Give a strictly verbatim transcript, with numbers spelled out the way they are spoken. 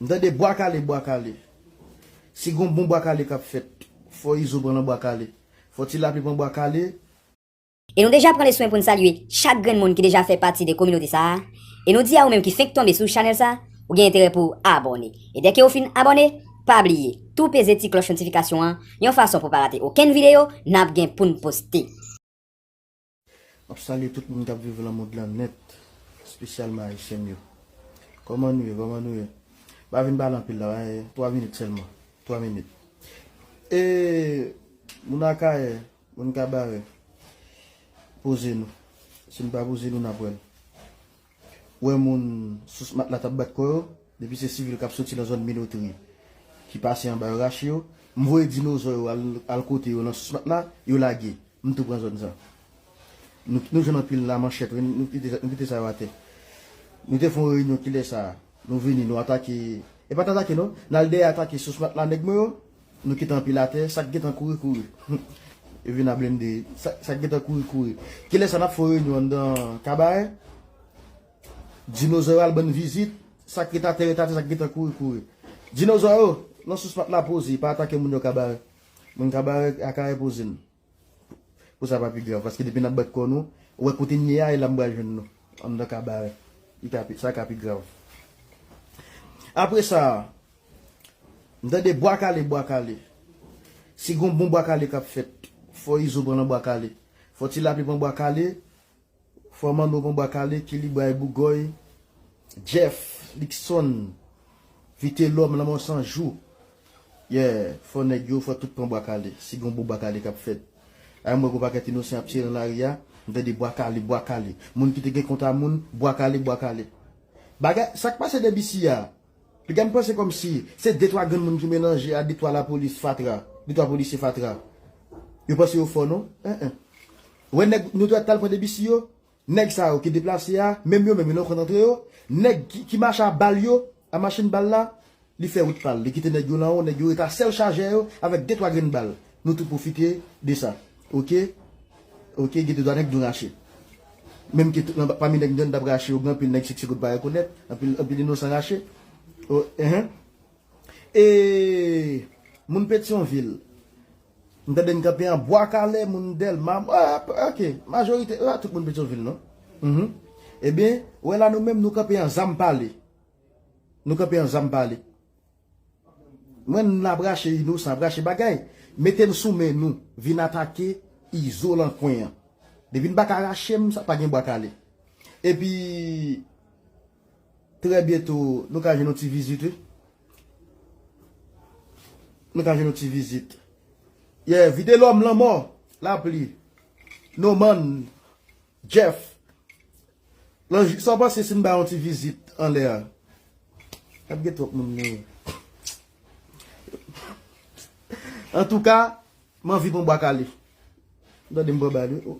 M tande bwa kale, bwa kale. Si gon bon bwa kale k ap fèt, fò Izo pran nan bwa kale. Fò Ti Lapli pran bwa kale. E nou deja pran le swen pou n salye chak grenn moun ki deja fè pati de kominote sa a. E nou di a ou menm ki fenk tonbe sou chanèl sa, ou gen enterè pou w abòne. E dèke ou fin abòne, pa bliye, tou peze ti klòch notifikasyon an, yon fason pou w pa rate okenn videyo n ap gen pou n poste. M ap salye tout moun k ap viv nan mond lan nèt, espesyalman Ayisyen m yo. Kòman nou ye? Kòman nou ye? Pa vin pale anpil la, twa minit sèlman. Twa minit. E moun Akayè, moun Kabarè, poze nou. Si n pa poze nou, n ap wè l. Wè moun sous matla t ap bat kò yo, depi se sivil k ap soti nan zòn Minotri ki pase anba yo rache yo. M voye dinozò yo al, al kote yo nan sous matla, yo lage. M tou pran zòn sa. Nou, nou jwenn anpil lamanchèt, wi, nou kite, nou kite sa yo atè. Nou te fè yon reyinyon kilè sa a. Nou vini, nou atake. E pa t atake, non. N al dèyè atake sous matla nèg mwen yo. Nou kite anpil atè. Sa k gentan kouri, kouri. Yo vin a blende. Sa, sa k gentan kouri, kouri. Kilè sa n ap fè yon reyinyon anndan Kabarè? Dinozò yo al ban n vizit. Sa k ret atè, ret atè. Sa k gentan kouri, kouri. Dinozò yo, nan sous matla poze. Pa atake moun yo Kabarè. Moun Kabarè, Akayè poze n. Pou sa pa pi grav, paske depi n ap bat kò nou, ou wè kote n ye a, e la m pral jwenn nou. Anndan Kabarè. Li ka pi, sa ka pi grav. Apre sa, m tande bwa kale, bwa kale. Si gon bon bwa kale k ap fèt, fò Izo pran nan bwa kale. Fò Ti Lapli pran bwa kale. Fò Manno pran bwa kale, Kilibwa e Bougòy, Jeff, Likson, Vitelòm, Lanmò San Jou. Yeah, fò nèg yo, fò tout pran bwa kale. Si gon bon bwa kale k ap fèt. Ay, m wè gon pakèt inosan ap tire nan lari a, m tande bwa kale, bwa kale. Moun ki te gen kont a moun, bwa kale, bwa kale. Bagay, sa k pase de bisi a? Piga m panse kòmsi se de twa grenn moun ki melanje a de twa lapolis fatra, de twa polisye fatra. Yo panse yo fò non? En, en. Wè nèg nou t al pran de bisi yo, nèg sa yo ki deplase a, menm yo menm yo nan kont antre yo, nèg ki, ki mache a bal yo, a machin bal la, li fè wout pa l, li kite nèg yo lan wo, nèg yo ret a sèl chajè yo avèk de twa grenn bal. Nou tou pwofite de sa. Oke? Oke, gen de twa nèg nou rache. Menm ke tout nan, pami nèg nou t ap rache yo, gen anpil nèg sèk sèk pa rekonèt, anpil, anpil inosan rache. O, enhen. E moun Petyonvil. M tande n kanpe an Bwa Kale, moun Dèlma. Ah, oke, majorite, ah, tout moun Petyonvil, non? Mhm. Ebyen, wè la nou menm, nou kanpe an zam pale. Nou kanpe an zam pale. Mwen, n ap rache inosan, ap rache bagay. Mete n sou men nou, vin atake Izo lan kwen an. Depi n pa ka rache m, sa pa gen Bwa Kale. Epi, trè byento, nou ka jwenn yon ti vizit, wi. Nou ka jwenn yon ti vizit. Yeah, Vitelòm, Lanmò, Lapli, Noman, Jeff. Lanji, sa w panse si n bay yon ti vizit anlè a? Ap gen twòp moun nou ye. Antouka, m anvi pran Bwa Kale. M tande m pran bal, wi.